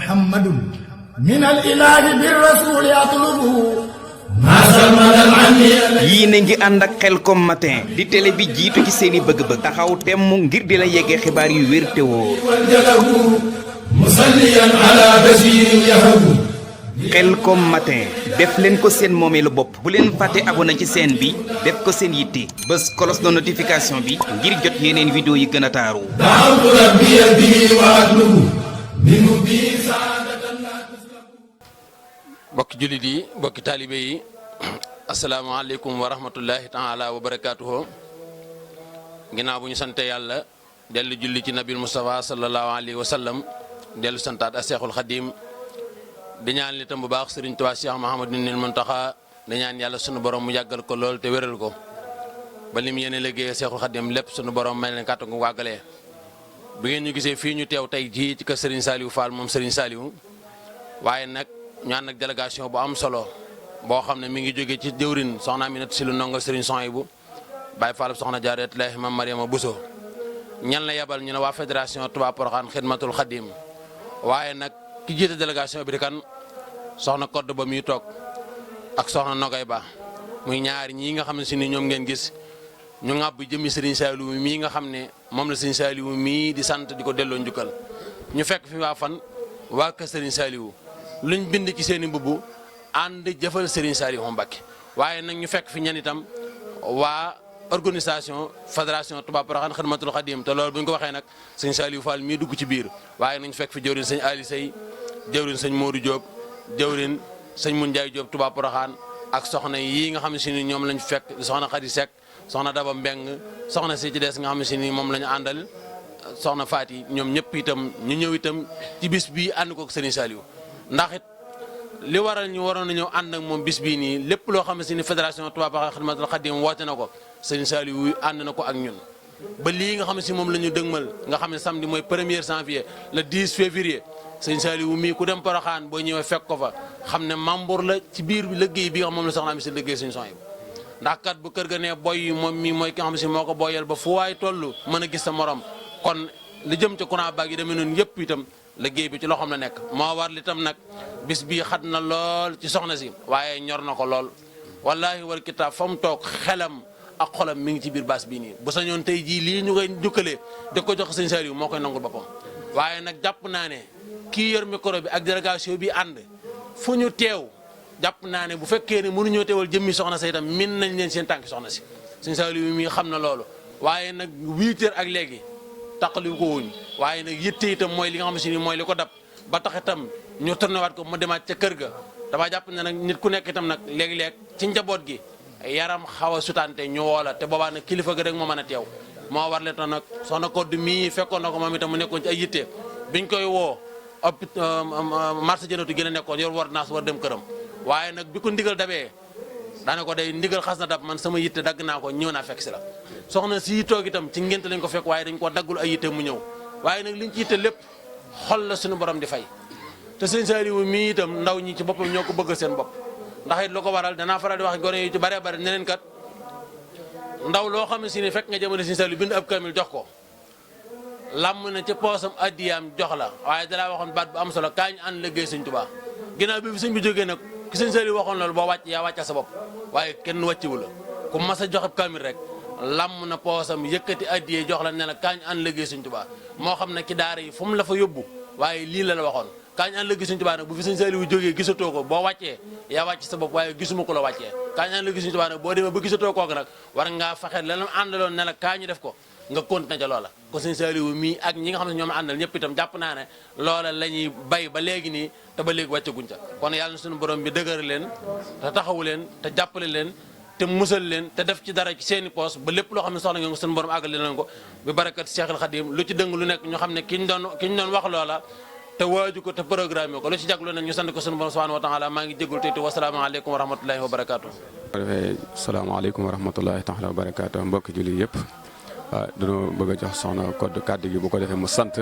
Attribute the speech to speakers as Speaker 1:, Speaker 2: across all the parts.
Speaker 1: محمد من الإله بالرسول يطلب
Speaker 2: yii na ngi ànd ak Khelcom matin di télé bi jiitu ci seeni bëgg-bëgg taxaw temm ngir di la yeggee xibaar yu wér te wóor
Speaker 1: musalliyan ala bashir yahabu
Speaker 2: Khelcom matin def leen ko seen moomeelu bopp bu leen fàtte abonné ci chaîne bi def ko seen yitte bés cloche de notification bi ngir jot yeneen vidéo yi gën a taaru
Speaker 1: da'awtu rabbiya bihi wa atlubu minhu bi saadatan la tuslabu.
Speaker 3: mbokki jullit yi mbokki taalibe yi asalaamaaleykum wa rahmatullahi taala wa barakaatuhu. ginnaaw bu ñu sante yàlla dellu julli ci nabil Mustafa sallallahu alayhi wa sallam dellu santaat a seexul xadim di ñaan li tam bu baax sëriñ Tuubaa Cheikh Mouhamadunil Muntaxa di ñaan yàlla sunu borom mu yàggal ko lool te wéral ko ba lim yéene liggéey seexul xadim lépp sunu borom may leen kàttan gu wàggalee. bi ngeen ñu gisee fii ñu teew tey jii ci kër Serigne Saliou Fall moom Serigne Saliou waaye nag ñu ànd ak délégation bu am solo boo xam ne mi ngi jóge ci jëwrin soxna Aminata Sylla ndongo Serigne Souhaïbou Baye Fall soxna Jaaratullaahi Mam Mariama Bousso ñan la yebal ñu ne waa fédération Touba Porokhane Xidmatul Xadim waaye nag ki jiite délégation bi di kan soxna Kodd ba muy toog ak soxna Nogay Ba muy ñaari ñii nga xam ne si ni ñoom ngeen gis ñu ŋàbb jëmmi Serigne Saliou mii nga xam ne moom la Serigne Saliou mii di sant di ko delloo njukkal ñu fekk fi waa fan waa kër Serigne Saliou luñ bind ci seen i mbubb ànd jëfal Serigne Saliou Mbacké waaye nag ñu fekk fi ñan itam waa organisation fédération Touba Porokhane Xidmatul Xadim te loolu bu ñu ko waxee nag sëñ Saliou Fall mii dugg ci biir waaye nañ fekk fi jëwrin sëñ Ali Sey jëwrin sëñ Modou Diop jëwrin sëñ Mun Njaay Diop Touba Porokhane ak soxna yi nga xam ne si ni ñoom lañ fekk soxna Khady Seck soxna Daba Mbeng soxna si ci des nga xam ne si ni moom la ñu àndal soxna Faati ñoom ñëpp itam ñu ñëw itam ci bis bii ànd ko ak Serigne Saliou ndax it li waral ñu waroon a ñëw ànd ak moom bis bii nii lépp loo xam ne si ni fédération Touba Porokhane Xidmatul Xadim woote na ko Serigne Saliou ànd na ko ak ñun ba lii nga xam ne si moom la ñu dëgmal nga xam ne samedi mooy 1er janvier le 10 février Serigne Saliou mii ku dem Porokhane boo ñëwee fekk ko fa xam ne membre la ci biir liggéey bi nga xam moom la soxna am si liggéey Serigne Souhaïbou ndax kat bu kër ga ne boy moom mii mooy ki nga xam ne si moo ko boyal ba fu waay toll mën a gis sa morom kon li jëm ca courant baag yi demee noonu yëpp itam liggéey bi ci loxoom la nekk moo war li tam nag bis bii xat na lool ci soxna si waaye ñor na ko lool wallahi war kitaab fa mu toog xelam ak xolam mi ngi ci biir baas bii nii bu sañoon tey jii lii ñu koy njukkalee da ko jox sëñ Saliou moo koy nangul boppam waaye nag jàpp naa ne kii yor micro bi ak délégation bi ànd fu ñu teew jàpp naa ne bu fekkee ne mënuñoo teewal jëmmi soxna sa itam min nañ leen seen tànki soxna si sëñ Saliou mi xam na loolu waaye nag 8 heures ak léegi taqali ko wuñ waaye nag yitte itam mooy li nga xam ne si ni mooy li ko dab ba tax itam ñu tourné waat ko mu demaat ca kër ga dama jàpp ne nag nit ku nekk itam nag léegi-léeg ci njaboot gi yaram xaw a sutante ñu woola te boobaa nag kilifa ga rek moo mën a teew moo war leen nag soxna Kodd mii fekkoon na ko moom itam mu nekkoon ci ay yitte biñ koy woo marché jënatu gën a nekkoon yor war naas war dem këram waaye nag bi ko ndigal dabee daane ko day ndigal xas na dab man sama yitte dagg naa ko ñëw naa fekk si la soxna si toog itam ci ngénte lañ ko fekk waaye dañ ko daggul ay yitte mu ñëw waaye nag liñ ci yitte lépp xol la suñu borom di fay te sëñ Saliou mii itam ndaw ñi ci boppam ñoo ko bëgg seen bopp ndax it lu ko waral danaa faral di wax gone yi ci bare bare ne leen kat ndaw loo xam ne si ne fekk nga jamono sëñ Saliou bind ab kamil jox ko làmm na ci poosam addiyaam jox la waaye dalaa waxoon baat bu am solo kaa ñu ànd liggéey sëñ Tuubaa ginnaaw bi sëñ bi jógee nag ki sëñ Saliou waxoon loolu boo wàcc yaa wàccal sa bopp waaye kenn wàcciwu la ku mas a jox ab kamil rek làmm na poosam yëkkati addiyee jox la ne la kaa ñu ànd liggéey sëñ Tuubaa moo xam ne ci daara yi fu mu la fa yóbbu waaye lii la waxoon kaa ñu ànd liggéey sëñ Tuubaa nag bu fi sëñ Saliou jógee gisatoo ko boo wàccee yaa wàcc sa bopp waaye gisuma ko la wàccee kaa ñu ànd liggéey sëñ Tuubaa nag boo demee ba gisatoo kooku nag war ngaa fexe la la àndaloon ne la kaa ñu def ko nga continué ca loola ko sëñ Saliou mii ak ñi nga xam ne ñoom àndal ñëpp itam jàpp naa ne loola la ñuy bay ba léegi nii te ba léegi wàccaguñ ca kon yàlla na suñu borom bi dëgër leen te taxawu leen te jàppale leen te musal leen te def ci dara ci seeni poos ba lépp loo xam ne soxla ngeen ko suñu borom àggale leen ko bi barakat Cheikhul Khadim lu ci dëng lu nekk ñu xam ne ki ñu doon wax loola te waaju ko te programme ko lu ci jaglu nag ñu sant ko suñu borom subhanahu wa taala maa ngi jégul te wasalaamaaleykum wa rahmatullahi wa barakaatu.
Speaker 4: Salaamaaleykum wa rahmatullahi taala wa barakaatu mbokki julli yëpp waaw dañoo bëgg a jox soxna Kodd kàddu gi bu ko defee mu sant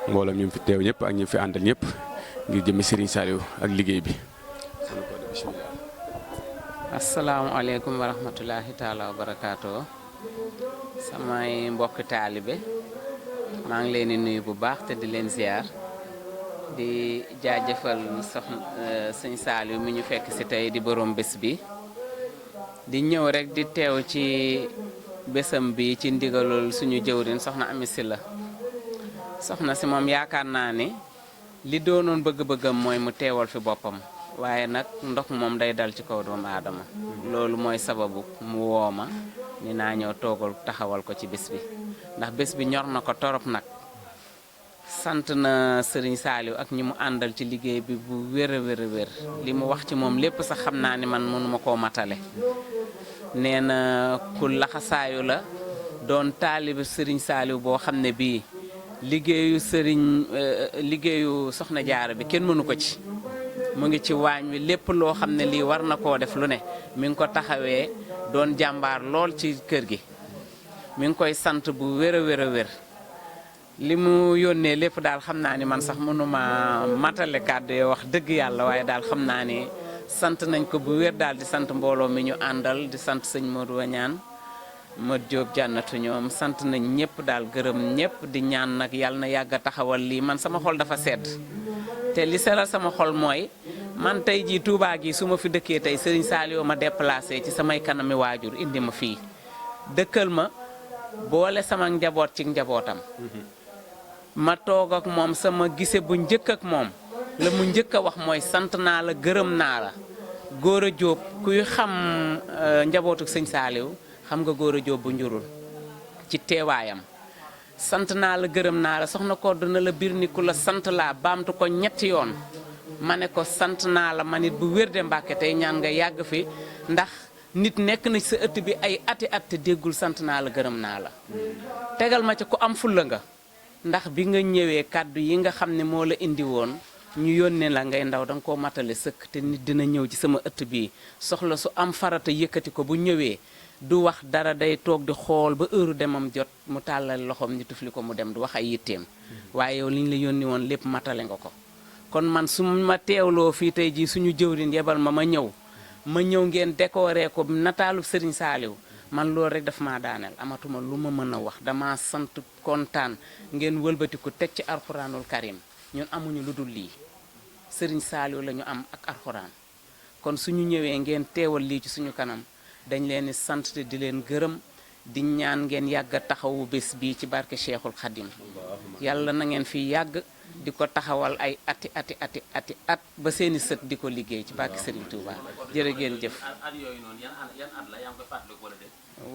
Speaker 4: mbooloo ñu fi teew ñëpp ak ñu fi àndal ñëpp ngir jëmmi Serigne Saliou ak liggéey bi.
Speaker 5: asalaamaaleykum wa rahmatullahi taala wa barakaatu samay mbokk taalibe maa ngi leen di nuyu bu baax te di leen ziar di jaajëfal soxna sëñ Saliou mi ñu fekk ci tey di borom bés bi di ñëw rek di teew ci bésam bi ci ndigalul suñu jëwriñ soxna Amy Sylla soxna si moom yaakaar naa ni li doonoon bëgg-bëggam mooy mu teewal fi boppam waaye nag ndox moom day dal ci kaw doomu aadama loolu mooy sababu mu woo ma ni naa ñëw toogal taxawal ko ci bés bi ndax bés bi ñor na ko torop nag sant na Serigne Saliou ak ñi mu àndal ci liggéey bi bu wér a wér li mu wax ci moom lépp sax xam naa ni man mënuma koo matale nee na ku laxasaayu la doon taalibe Serigne Saliou boo xam ne bii liggéeyu soxna jaara bi kenn mënu ko ci mu ngi ci waañ wi lépp loo xam ne lii war na koo def lu ne mi ngi ko taxawee doon jàmbaar lool ci kër gi mi ngi koy sant bu wér a wér li mu yónnee lépp daal xam naa ni man sax mënuma matale kàddu yi wax dëgg yàlla waaye daal xam naa ni sant nañ ko bu wér daal di sant mbooloo mi ñu àndal di sant sëñ Modou Wañaan Modou Diop jànnatu ñoom sant nañ ñëpp daal gërëm ñëpp di ñaan nag yàlla na yàgg a taxawal lii man sama xol dafa sedd te li seral sama xol mooy man tey jii Touba gi su ma fi dëkkee tey Serigne Saliou ma déplacé ci samay kanami waajur indi ma fii dëkkal ma boole sama njaboot ci njabootam ma toog ak moom sama gise bu njëkk ak moom la mu njëkk a wax mooy sant naa la gërëm naa la Gora Diop kuy xam njabootu sëñ Saliou xam nga Gora Diop bu njurul ci teewaayam sant naa la gërëm naa la soxna ko dina la biir ni ku la sant laa baamtu ko ñetti yoon ma ne ko sant naa la ma nit bu wér de Mbàkke tey ñaan nga yàgg fi ndax nit nekk na ci sa ëtt bi ay ati at te déggul sant naa la gërëm naa la tegal ma ci ku am fulla nga ndax bi nga ñëwee kàddu yi nga xam ne moo la indi woon ñu yónnee la ngay ndaw danga koo matale sëkk te nit dina ñëw ci sama ëtt bi soxla su am farata yëkkati ko bu ñëwee du wax dara day toog di xool ba heure demam jot mu tàllal loxoom ñu tufli ko mu dem du wax ay yitteem waaye yow li ñu la yónni woon lépp matale nga ko kon man su ma teewloo fii tey jii suñu jëwriñ yebal ma ñëw ngeen décoré ko nataalu Serigne Saliou man loolu rek daf maa daaneel amatuma lu ma mën a wax dama sant kontaan ngeen wëlbatiku teg ci alxuraanul karim ñun amuñu lu dul lii Serigne Saliou la ñu am ak alxuraan kon suñu ñëwee ngeen teewal lii ci suñu kanam dañ leen di sant te di leen gërëm di ñaan ngeen yàgg a taxawu bés bii ci barke Cheikhul Khadim yàlla na ngeen fi yàgg di ko taxawal ay ati at ba seeni sët di ko liggéey ci barke Serigne Touba jërë ngeen jëf.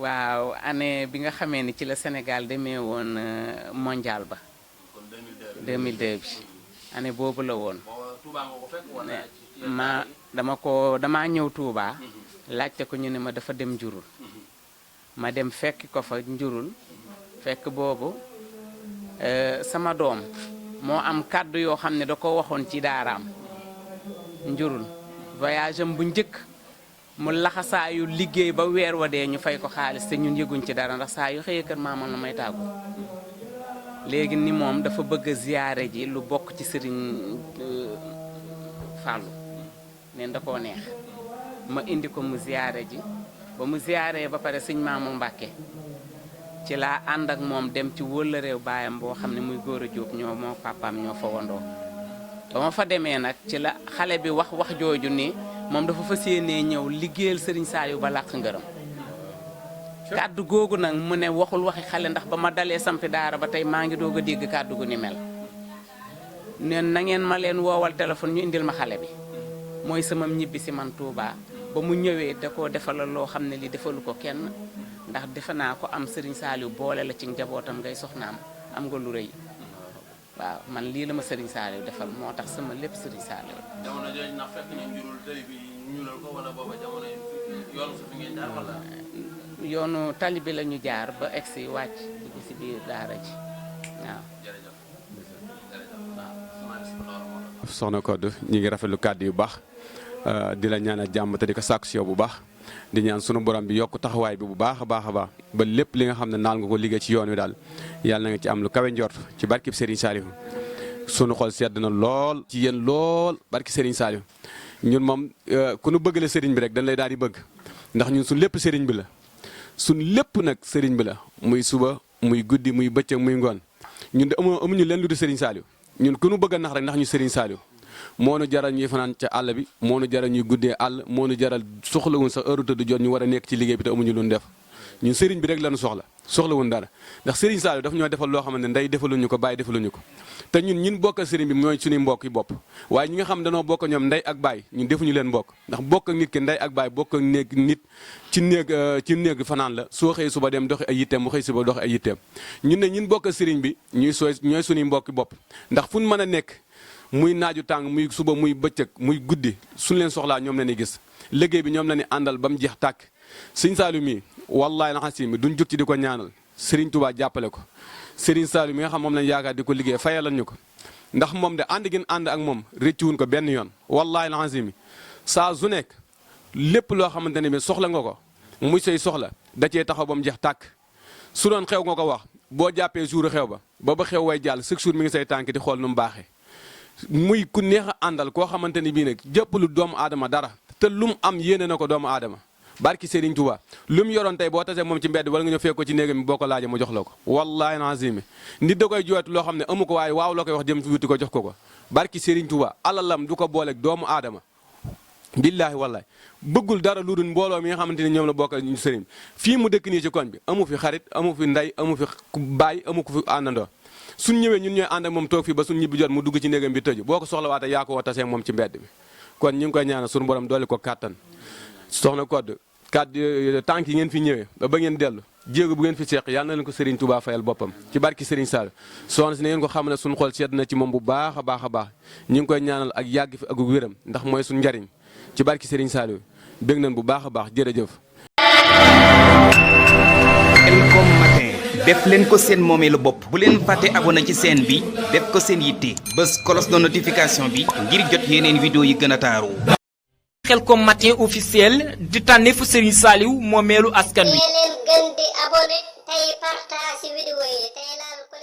Speaker 5: waaw année bi nga xamee ni ci la Sénégal demee woon mondial ba 2002 bi année boobu la woon damaa ñëw Touba laajte ko ñu ne ma dafa dem njurul ma dem fekk ko fa njurul fekk boobu sama doom moo am kàddu yoo xam ne da ko waxoon ci daaraam njurul voyage am bu njëkk mu laxasaayu liggéey ba weer wa dee ñu fay ko xaalis te ñun yëguñ ci dara ndax saa yu xëyee kër maamam la may tàggu léegi ni moom dafa bëgg a ziyaare ji lu bokk ci Sëriñ Fàllu neen da koo neex ma indi ko mu ziyaare ji ba mu ziyaaree ba pare sëñ Maamu Mbàkke ci laa ànd ak moom dem ci wëlla réew baayam boo xam ne muy Gora Diop ñoo moo papaam ñoo fa wandoo ba ma fa demee nag ci la xale bi wax jooju ni moom dafa fas yéenee ñëw liggéeyal Serigne Saliou ba làq ngërëm kàddu googu nag mu ne waxul waxi xale ndax ba ma dalee sampi daara ba tey maa ngi doog a dégg kàddu gu ni mel neen na ngeen ma leen woowal téléphone ñu indil ma xale bi mooy sama ñibbi si man Touba ba mu ñëwee da koo defalal loo xam ne li defalu ko kenn ndax defe naa ko am Serigne Saliou boole la ci njabootam ngay soxnaam am nga lu rëy waaw man lii la ma Serigne Saliou defal moo tax sama lépp Serigne Saliou.
Speaker 3: jamono jooju ndax fekk na njurul tali bi ñuulal ko wala booba jamono yoonu su fi ngeen jaar wala.
Speaker 5: yoonu tali bi la ñu jaar ba egsi wàcc dugg si biir daara ji waaw.
Speaker 4: soxna Codé ñi ngi rafetlu kàddu yu baax di la ñaanal jàmm te di ko sàkku si yow bu baax di ñaan sunu borom bi yokk taxawaay bi bu baax a baax ba lépp li nga xam ne naal nga ko liggéey ci yoon wi daal yàlla na nga ci am lu kawe njort ci barkib Serigne Saliou sunu xol sedd na lool ci yéen lool barki Serigne Saliou ñun moom ku nu bëgg la Serigne bi rek dañ lay daal di bëgg ndax ñun suñ lépp Serigne bi la suñ lépp nag Serigne bi la muy suba muy guddi muy bëccëg muy ngoon ñun de amuñu leen lu du Serigne Saliou ñun ku nu bëgg a nax rek ndax ñu Serigne Saliou moo nu jaral ñuy fanaan ca àll bi moo nu jaral ñuy guddee àll moo nu jaral soxlawun sa heure tëdd jot ñu war a nekk ci liggéey bi te amuñu lu ñu def ñun Serigne bi rek lañu soxlawun dara ndax Serigne Saliou daf ñoo defal loo xamante ne ndey defaluñu ko bàyyi defaluñu ko te ñun bokk Serigne bi mooy suñuy mbokk yi bopp waaye ñi nga xam danoo bokk ñoom ndey ak baay ñun defuñu leen mbokk ndax bokk ak nit ki ndey ak baay bokk ak nit ci néeg fanaan la soo xëy suba dem doxi ay yitteem mu xëy suba doxi ay yitteem ñun ne ñun bokk Serigne bi ñooy suñuy mbokki bopp ndax fu ñu mën a nekk muy naaju tàng muy suba muy bëccëg muy guddi suñu leen soxlaa ñoom la ni gis liggéey bi ñoom la ni àndal ba mu jeex tàkk Serigne Saliou mi wallaahi laxasim mi duñ jóg ci di ko ñaanal Serigne Touba jàppale ko Serigne Saliou mi nga xam moom lañ yaakaar di ko liggéey fayalal ñu ko ndax moom de ànd gin ànd ak moom rëccuwuñ ko benn yoon wallaahi laxasim mi saa su nekk lépp loo xamante ne bi soxla nga ko muy say soxla da cee taxaw ba mu jeex tàkk su doon xew nga ko wax boo jàppee jour xew ba xew way jàll chaque jour mi ngi say tànk di xool nu mu baaxee muy ku neex a àndal koo xamante ni bii nag jëppalu doomu aadama dara te lu mu am yéene na ko doomu aadama barki Serigne Touba lu mu yoroon tey boo tasee moom ci mbedd wala nga ñëw fekk ko ci néegam mi boo ko laajee mu jox la ko wallaahi nazimi nit da koy jooytu loo xam ne amu ko waaye waaw la koy wax jëm wuti ko jox ko barki Serigne Touba alalam du ko booleeg doomu aadama billaahi wallaahi bëggul dara lu dul mbooloo mi nga xamante ni ñoom la bokk ñu sëriñ fii mu dëkk nii ci koñ bi amu fi xarit amu fi ndey amu fi baay amu ko fi àndandoo suñ ñëwee ñun ñooy ànd ak moom toog fii ba suñ ñibbi jot mu dugg ci néegam bi tëju boo ko soxlawaatee yaa ko woo tasee moom ci mbedd bi kon ñu ngi koy ñaanal suñu borom doole ko kàttan soxna Codé tànk yi ngeen fi ñëwee ba ngeen dellu jéego bu ngeen fi seeq yàlla na leen ko Serigne Touba fayal boppam ci barki Serigne Sall soxna si na ngeen ko xam ne suñu xol seet na ci moom bu baax a baax a baax ñu ngi koy ñaanal ak yàgg fi ak wéram ndax mooy suñu njariñ ci barki Serigne Sall bég nañ bu baax a baax jërëjëf.
Speaker 2: Khelcom matin def leen ko seen moomeelu bopp bu leen fàtte abonné ci chaîne bi def ko seen yitte bës cloche de notification bi ngir jot yeneen vidéo yi gën a taaru.
Speaker 6: Khelcom matin officiel di tànneefu Serigne Saliou moomeelu askan wi.
Speaker 7: leen gën di abonné tey partage vidéo yi tey laal ko